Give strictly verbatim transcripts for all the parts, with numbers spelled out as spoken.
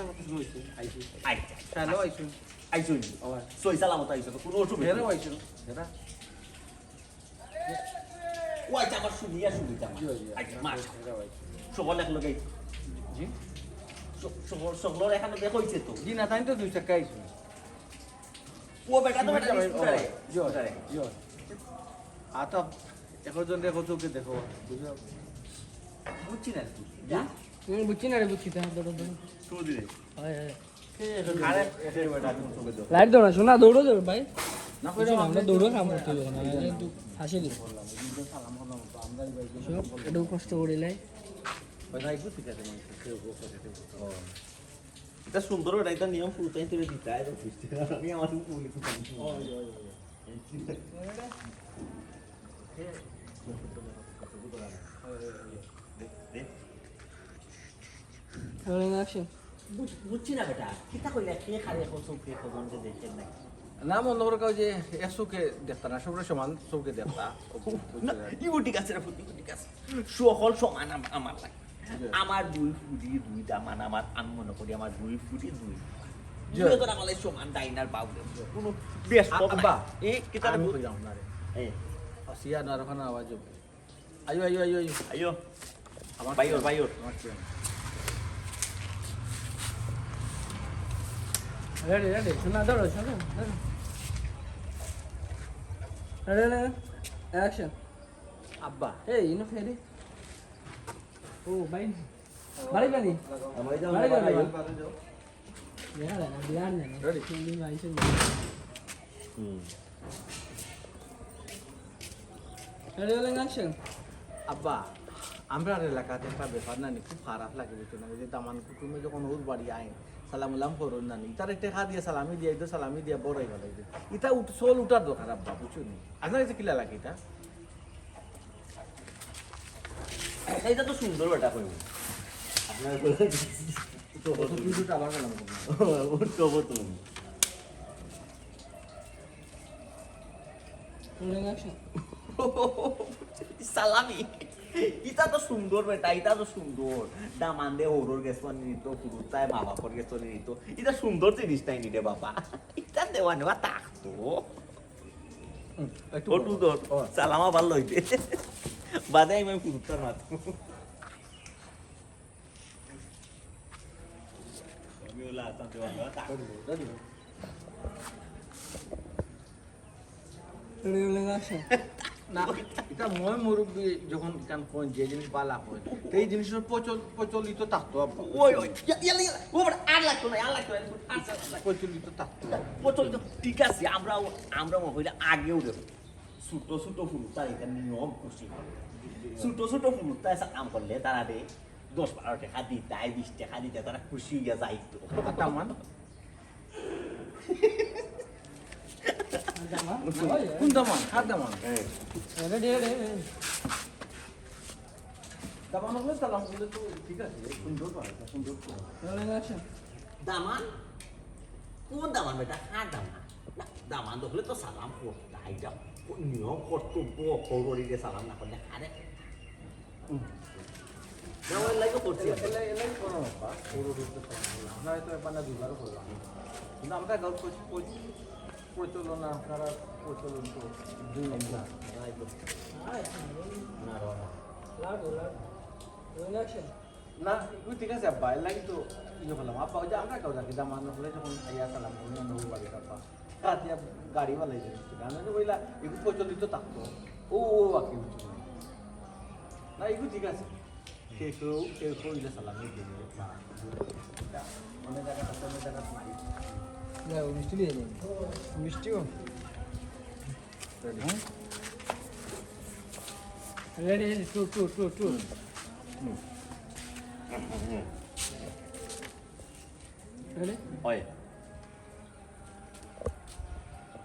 আইসি। আইসি। হ্যালো, আইসুন। আইসুন। আবার। সই সালামত আইসো, তো কোনো অসুবিধা হেরাও নেই। আইসুন। হেরা। ও আচ্ছা, আমার শুনিয়া শুনিতা আমার। জি, জি, আচ্ছা, মাশাআল্লাহ। হেরাও আইসুন। সবল এক লগে। জি? স-, সবল, সবলর এখানো দেখা হইছে তো। জি না, তাই তো দুই চাকা আইসুন। ও বেটা তো বেটা স্কুটারে। জি, স্কুটারে। জি। আতা এখন জন দেখো চোখে দেখো, বুঝছো? বুঝছি না রে তুই। যা। হুম, বুঝছি না রে, বুঝছি না, ধরো, ধরো। শুরু দিলে। হয়, হয়। আরে, এসে বেটা, এখন চোখে দেখো। লাইট ধরো না, শোনা, দৌড়ো, দৌড়ো, ভাই। না, বুঝছো না, আমরা দৌড়ো কাম করতে হবে না, একটু ফাঁসে দিই। সব একটু কষ্ট করে লাই। ভাই, ভাই, একটু ঠিক আছে, মানে, কেউ কেউ করে, কেউ কেউ করে। ও। এটা সুন্দর, এটা, এটা নিয়ম ফুল তাই তুলে দিতে হয়, এটা বুঝতে পারো। আমি আমার উপর লিখে পানি। ও, ও, ও, ও। দে, দে। Rolling action. বুঝ-, বুঝছি না বেটা, কিতা কইলে, কে খালি এখন চোখে এখন যে দেখেন না। না, মনে করো কেউ যে এক চোখে দেখতা না, সবরে সমান চোখে দেখতা। না, ইউ ঠিক আছে রে, ইউ ঠিক আছে। সকল সমান আম-, আমার লাগে। জি। আমার দুই ফুটি দুই দামান, আমার, আমি মনে করি আমার দুই ফুটি দুই দামান। জি। দুইজন আমার লাগে সমান ডাইনার বাউলে। কোনো বেশ আ-, কম নাই। আব্বা, এ, কিতা আমি বুঝ-, কইলাম না রে। এ। আসিয়া না, ওখানে আওয়াজ হবে। আইও, আইও, আইও, আইও। আইও। আমার বাইর, চেয়ার। বাইর। আমার চেয়ার। Ready, ready। শোনা, ধরো, শোনা, ধরো। Ready, ready। Action। আব্বা। এই, ইনো ফেরি। ও, ভাই। বাড়ি বাড়ি। আমার এই যে বাড়ি বাড়ি। বাড়ি। বিয়ার না, বিয়ার না। Ready? ফিল্ডিং আইছে। হুম। Ready, rolling action। আব্বা, আমরার এলাকাত একটা ব্যাপার নানি, খুব খারাপ লাগে, বুঝছো না? ওই যে দামান কুটুমে যখন ওর বাড়ি আইন, সালাম উলাম করইন নানি। ইতারে টেকা দিয়া সালামি দিয়া, ইতো সালামি দিয়া বড়াই বানাই দিন। ইতা উঠ-, চল উঠার দরকার, আব্বা, বুঝছো নি? আপনার কাছে কিলা লাগে ইতা? এইটা তো সুন্দর বেটা কইব। আপনার বলে তো কত কিছু আবার গেলাম। ও, ও তো বলতো। Rolling action। সালামি। ইটা তো সুন্দর বেটা, ইটা তো সুন্দর। দামান্দে হরর গেছ নিত, ফুরুতায় মা বাপর গেছ নিত। ইটা সুন্দর জিনিস তাই নি রে বাবা। ইটা দেওয়া নেওয়া থাকতো। হুম, একটু ও বড়। টু ধর, ও। সালামা ভালো হইতে। বাদে আমি ফুরুতার মাত। আমি ওলা আতাম দেওয়া নেওয়া থাকতো। Rolling action। না, ইটা ময় মুরব্বি যখন ইখান কইন, যে জিনিস বালা কইন, এই জিনিসের প্রচল-, প্রচলিত থাকতো, আব্বা। ওই, ওই, ইয়া, ইয়া, ইয়া, ও বেটা, আর লাগতো না, আর লাগতো না, আর লাগতো না। প্রচলিত থাকতো। প্রচলিত, ঠিক আছে, আমরা, আমরা মহিলা আগেও দেখো। ছোট ছোট ফুরুতার ইটা নিয়ম খুশি। ছোট ছোট ফুরুতায় সালাম করলে তারা রে দশ বারো টেকা দিতায়, বিশ টেকা দিতায়, তারা খুশি হইয়া যাইতো। আর দামান? কোন দামান? কার দামান? হ্যাঁ। Ready, ready, ready। দামান হলে সালাম করলে তো ঠিক আছে, সুন্দর পারে, সুন্দর তো। Rolling action। দামান? কোন দামান বেটা? কার দামান? না, দামান দেখলে তো সালাম করতায়, ইটা নিয়ম কর্তব্য, হররে সালাম না করলে কারে? হুম। না, ওই লাইভে করছি আমি। এলাই, এলাই করো না, বা, পুরো রূপে করো না। আমরা হয়তো একবার না দুইবারও করলাম। কিন্তু আমরা গাঁও প্রচ-, প্রচ-, প্রচলন, আপনারা প্রচলন তো দুই না, না, না, না, না। লাডু, লাডু। Rolling action। না, তুই ঠিক আছে, আব্বা, এর লাগি তো ইয়ে করলাম। আব্বা, ওই যে আমরা গাঁও থাকি, দামান হলে যখন খাইয়া সালাম করি, অন্য বাড়ি, আব্বা। রাতিয়া গাড়ি বালাই যাবে। গান হইলে বইলা, এগু প্রচলিত থাকতো। ও, ও, বাকি হচ্ছে না। না, এগু ঠিক আছে। কেউ কেউ, কেউ কেউ ইলে সালামি দিয়ে দিলে। না, অনেক জায়গা আছে, অনেক জায়গা নাই। যাও, মিষ্টি দিয়ে দিন। মিষ্টিও? Ready? হ্যাঁ? Ready, ready, two, two, two, two. হুম। হুম। Ready? ওই।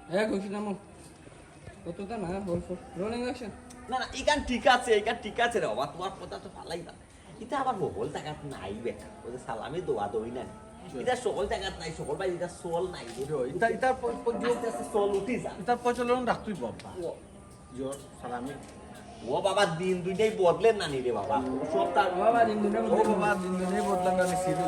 এ, ঘুষি নামো। কতটা না, বলছো। Rolling action। না, না, ইখান ঠিক আছে, ইখান ঠিক আছে রে বাবা, তোমার কথা তো ফালাই না। ইটা আবার হকল জাগাত নাই বেটা। ওই যে সালামি দেওয়া দেওয়ি না। ইটা সকল জাগাত নাই, সকল ভাই ইটা চল নাই রে। ইটা, ইটার প-, প-, আস্তে আস্তে চল উঠি যা। ইটার প্রচলন রাখতই বাবা। ও। জোর, সালামি। ও বাবা, দিন দুনিয়াই বদলে না নি রে বাবা। সব তার ও বাবা, দিন দুনিয়া ও বদলে বাবা, না। দিন দুনিয়াই বদলে না নি, সিধু।